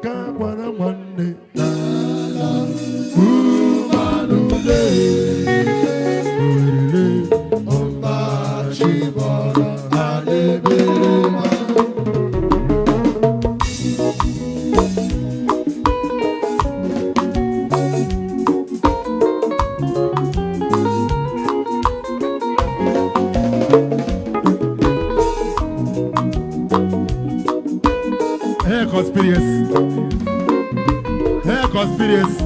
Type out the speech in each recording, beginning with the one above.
Ka gwara nwanne n'ala umanule orire ọmachibọrọ adebere. Hey, conspiracy. Hey, conspiracy.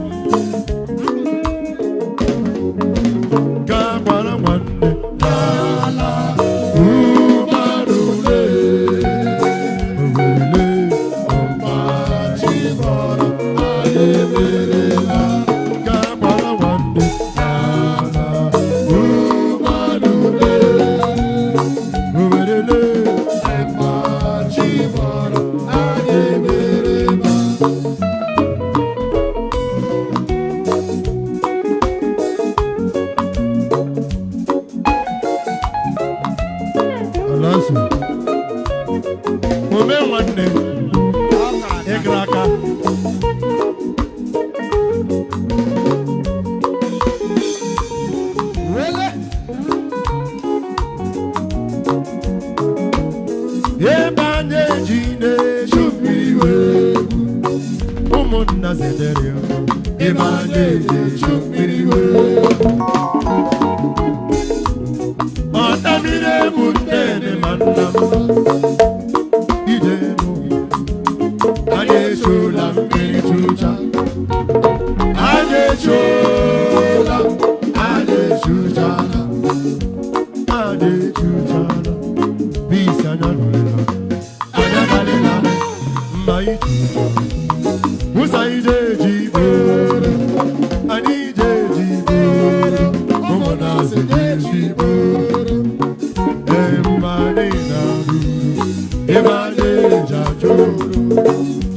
Ka gwara nwanne n'ala umanule orire ọmachibọrọ adebere. Ka gwara nwanne n'ala umanule orire ọmachibọrọ adebere. Alasu. Ome nwanne ịkara aka. Wele. Ebe anyị eji na-echu mmiri wee egwu. Ụmụnna zedere ya. Ebe anyị eji echu mmiri wee egwu. Ọta mmiri egwu nne ma nna m. Ije mụ. Anyị echola mmiri chụcha. Anyị echola, anyị echuchala, anyị echuchala. Bisi anya nụrịla, anya galịla, mma ichucha. Musa ije eji bere, anyị ije eji bere, ụmụnna sị eji bere. Ee, mma anyị na-arụrụ, ebe anyị eji achọ oru,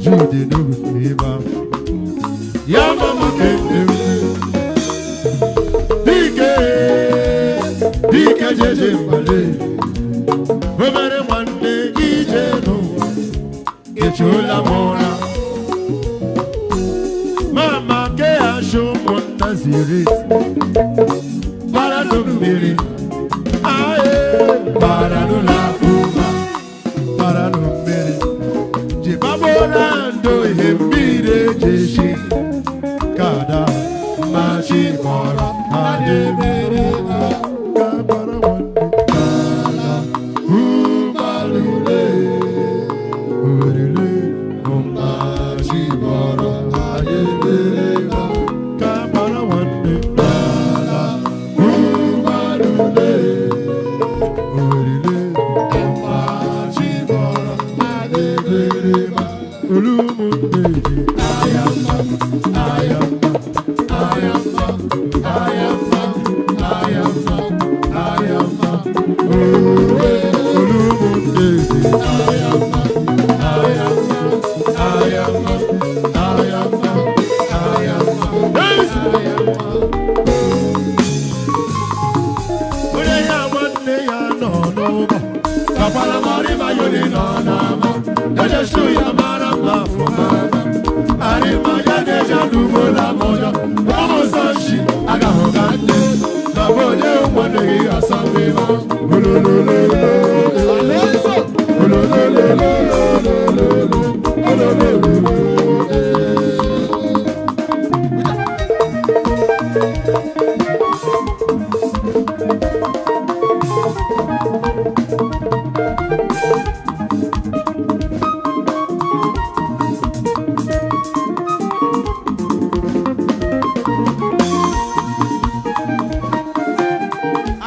Jude n'oru ebe ahụ. Ya mama kende dike dike jeje mbale obere nwanne ije n'ụwa echuola m ụra mama ke asụ ụmụnna ziri bara mmiri ae bara n'ụlọ ụma bara mmiri jibabora ndo ihe mmiri eji esi kada machi bọrọ adebere ka gbara nwanne kala umalule orire machi bọrọ adebere ka gbara nwanne kala umalule orire machi bọrọ adebere olúmúndèjì ayamba ayamba ayamba ayamba ayamba ayamba òwe olúmúndèjì ayamba ayamba ayamba ayamba ayamba ayamba. Onye ya nwanne ya nọ n'ụgbọ kakwara marịma yoni nọ n'ama ejesu ya mara mma fụma arịma ya na-eje n'ugbo na mụjọ ụmụ nsọ nshi agahụ ka nne na bụ onye nwanne gị asambịma ololololo Alonso. olololololololo ololololo.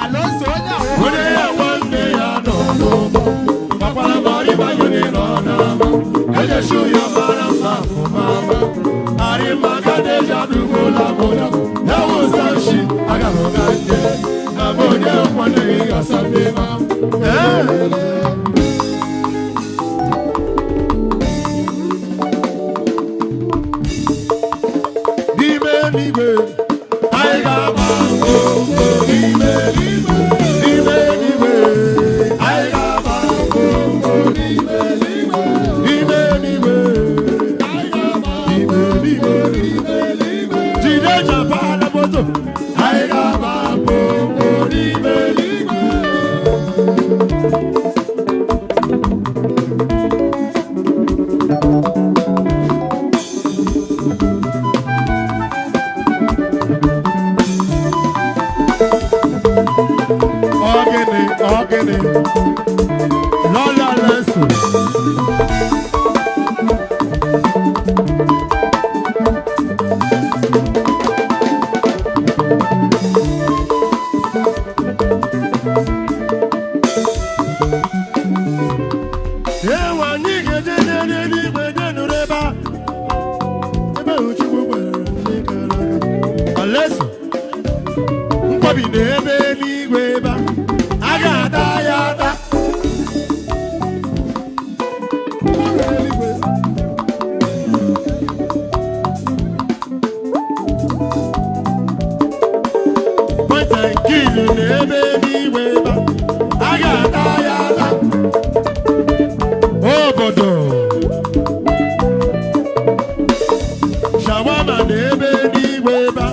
Alonso onye ahụ. Onye ya nwanne ya nọ n'ụgbọ gbakwara marịma yoni nọ n'ama ejesu ya mara mma fụma arịma kadeja dugbola mụya ya wụsa nshi agahụ ka nje na bụ onye nwanne gị gasambema. N'ime eluigwe anyị ga-agba ngwongwo n'ime eluigwe n'ime eluigwe anyị ga-agba ngwongwo n'ime eluigwe n'ime eluigwe anyị Ogene, ogene, lọ́la lẹ́sùn. Ewa anyị ga-eje n'eluigwe jee nụrụ ebe a. Ebe ahụ Chukwu gwara ndị gara aga. Alaeze, nkwabi na ebe eluigwe ebe a. A ga-ata ya ata. Nwata nke ilu na ebe eluigwe ebe a. A ga-ata ya ata. Obodo shawama na ebe n'igwe ebe a,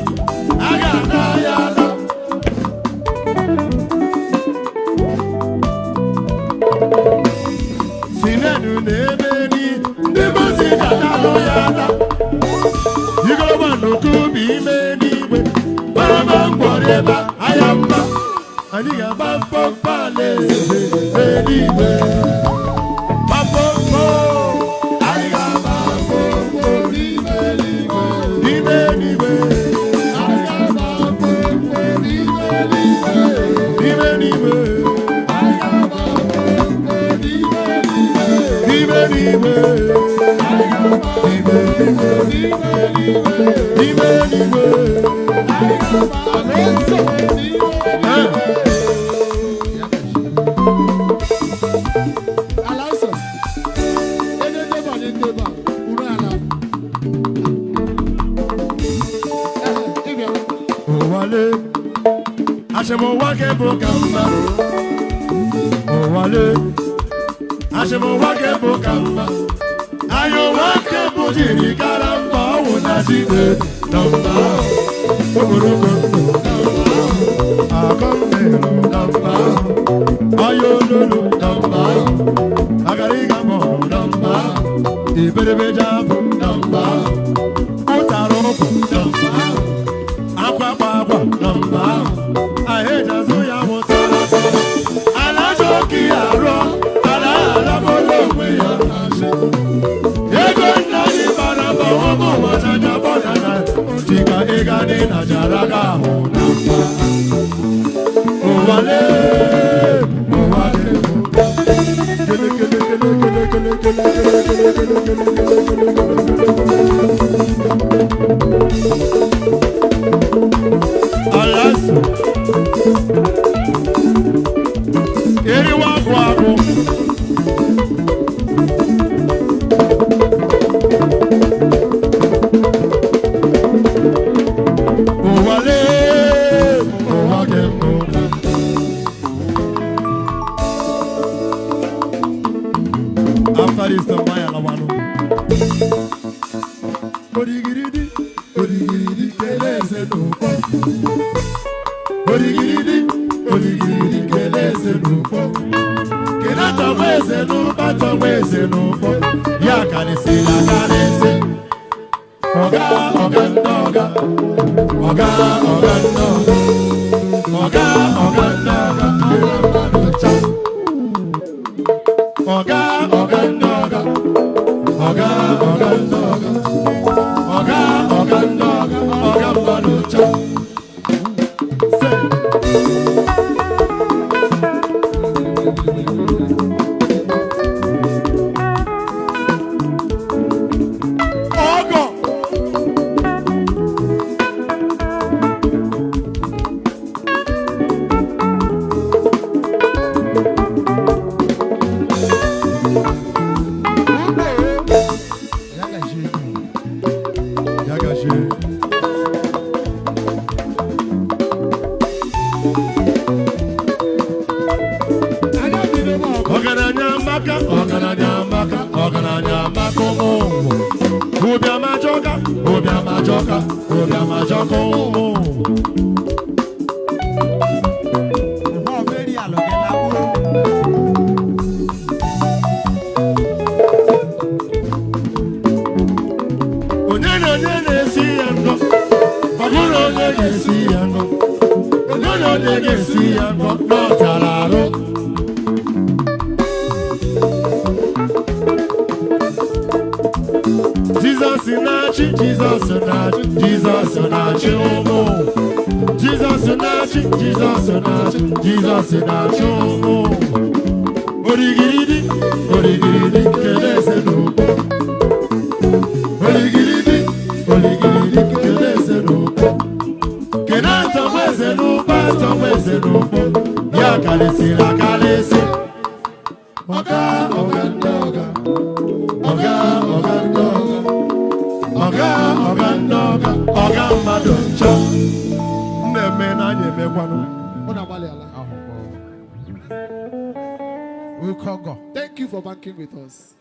a ga-ata ya ata. Sinenu na ebe ni ndị mmadụ ga-atalụ ya ata. Igoloba n'okubi ime n'igwe gbama ngwọrọ ebe a, aya mma anyị ga-agba mkpọmkpọ alaeze n'eluigwe. Gbamkpọmkpọ, anyị ga-agba mkpọmkpọ n'ime eluigwe. N'ime eluigwe. N'ime eluigwe. N'ime eluigwe. N'ime eluigwe. N'ime eluigwe. Eh. Alaeze, onye ndeba onye ndeba, uru ala. Ee, ị bịara. Ụwale, asịmụwa kebụ ka mma. Ụwale, asịmụwa kebụ ka mma. Anyị ụwa kebụ jiri kara mba ọwụ na jide na mba. Ogologo ndụ na mba. Akọ mmerụ na mba. Ọya ololo na mba. Agariga mọrụ na mba. Iberibe jabụ na mba. Ụtara ụkwụ na mba. Akwa akwa akwa na mba ahịa ya wụtara ala chọki arụọ ala alabụla onwe ya asị ego nna anyị bara mba ụmụ ụwa chaja bọdana dịka ịga dị na jara ga ahụ na mba ụwa lee ụwa lee kele kele kele kele kele kele kele kele kele kele kele kele kele. Alasu. Eriwa agwụ agwụ. Ụwa lee, ụwa dị mbụ. After this, the Maya Lawano. Odigiridi, odigiridi, kele eze n'ụkpọ. Odigiridi, odigiridi, kele eze n'ụkpọ. Kele atọgba eze n'ụkpọ, atọgba eze n'ụkpọ. Ya karịsịrị akarịsị. Ọga, ọga ndị ọga. Ọga, ọga ndị ọga. Ọga, ọga ndị ọga. Kele mmadụ ncha. Ọga, ọga ndị ọga. Ọga, ọga ndị ọga. Ọga, ọga ndị ọga, ọga mmadụ ncha. Se. Ọgọ. Ya gaji. Ọgaranya amaka, ọgaranya amaka, ọgaranya amaka ụmụ ụmụ. Ụbịam ajọka, ụbịam ajọka, ụbịam ajọka ụmụ ụmụ. ga-esi ya ngọ. Onye onye ga-esi ya ngọ n'ọtara arụ. Jizọs na-achị, Jizọs na-achị, Jizọs na-achị ụmụ. Jizọs na-achị, Jizọs na-achị, Jizọs na-achị ụmụ. Origiridi, origiridi, kele eze n'ugbo. Origiridi, origiridi, kele eze n'ugbo. Kene atọmọ eze n'ugbo, atọmọ eze n'ugbo. Ya karịsịrị akarịsị. Ọga, ọga ndị ọga. Ọga, ọga ndị ọga. Ọga, ọga ndị ọga. Ọga mmadụ ncha. M na-eme na anyị emekwanụ. Unu agbalịala. Ukogo. Thank you for banking with us.